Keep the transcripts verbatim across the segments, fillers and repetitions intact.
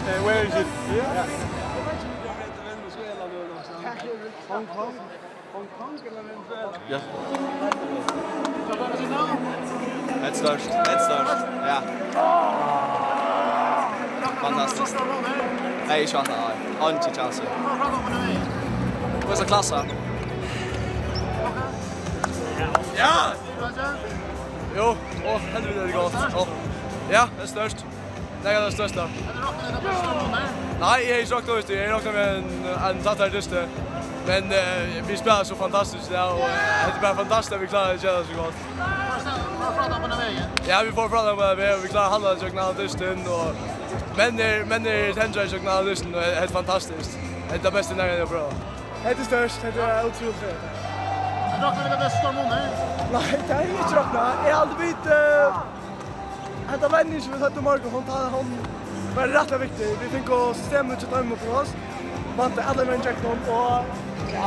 Hey, where is it? Hong Kong? Hong Kong eller Venezuela? Ja. Hetta er stórt, hetta er stórt. Ja. Fantastiskt. Nei, ikki vant, nei. Eingin kjansur. Hvussu er klassan? Ja! Jú, ó, helviti er tað gott. Ó. Ja, tað er stórt. Tað er tað størsta. Nei, eg hevði ikki roknað við tí. Eg hevði roknað við ein, ein tættari dysti. Men, eh, vit spæla so fantastiskt í dag, og, eh, tað er bara fantastiskt at vit klára at gera tað so gott. Ja, vit fóru fram á veg, og vit klára at halda tað gjøgnum allan dystin, og menn eru, menn eru tendraðir gjøgnum allan dystin, og tað er heilt fantastiskt. Tað er tað besta, eg nakrantíð havi prøvað. Hetta er stórt, hetta er ótrúligt. Eg roknaði við at tað er stórt nú, nei? Nei, tað hevði eg ikki roknað. Eg haldi vit, eh, Hetta venjingin vit høvdu í morgun, hon, tá, hon var rættiliga viktig. Vit fingu systemið til teimum upp á oss. Vandu allan vegin gjøgnum, og, ja,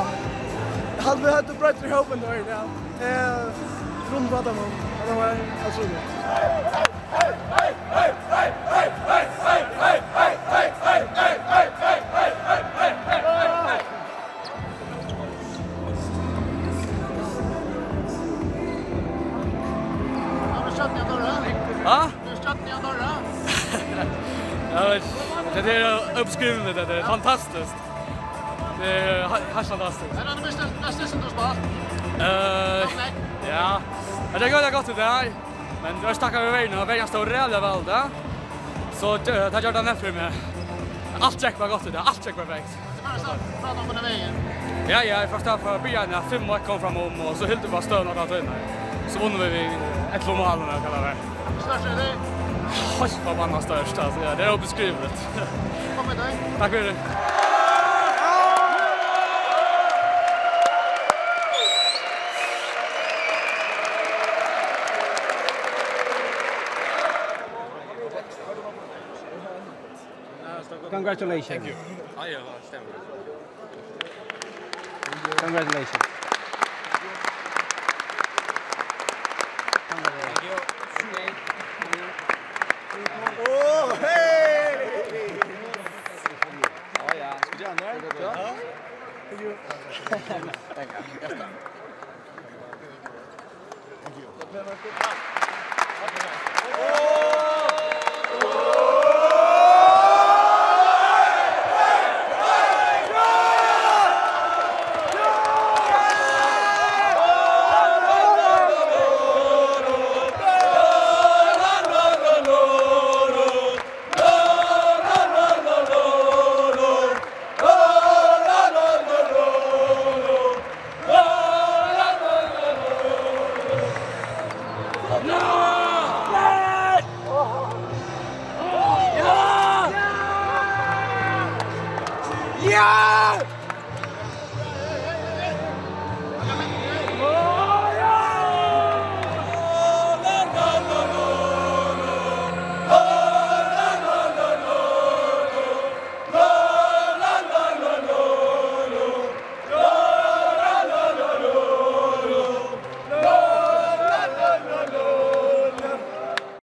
eg haldi, vit høvdu broytt í hópin tá, ja. Eh, rundt á teimum. Hetta var ótrúligt. Hava vit stjørnu at døra? Ha? Hava vit stjørnu at døra? Ja, men, det er ubeskriveligt, det er fantastisk. Det er he-, helt fantastisk. Er det det beste, beste som du har spillet? Eh, ja. Ja, det går, det er godt, det her. Men det var snakket med veien, og veien står reelt vel, da. Så, eh, det gjør det nett for meg. Alt gikk bare godt, det. Alt gikk perfekt. Ja, ja, eg forstår frá byrjan, at fimm mál kom fram um, og so hildu vit bara støðuna alla tíðina. So vunnu vit við ellivu málum, ella hvat tað var. Størst er tað? Heilt forbanna størst, altso, ja, tað er óbeskriviligt. Kom við tær. Takk fyri. Congratulations. Thank you. Ja, ja, stemmer. Congratulations. Thank you. Oh, hey! Oh, ja. Skal du ha den der? Ja. Thank you. Thank you. Ja!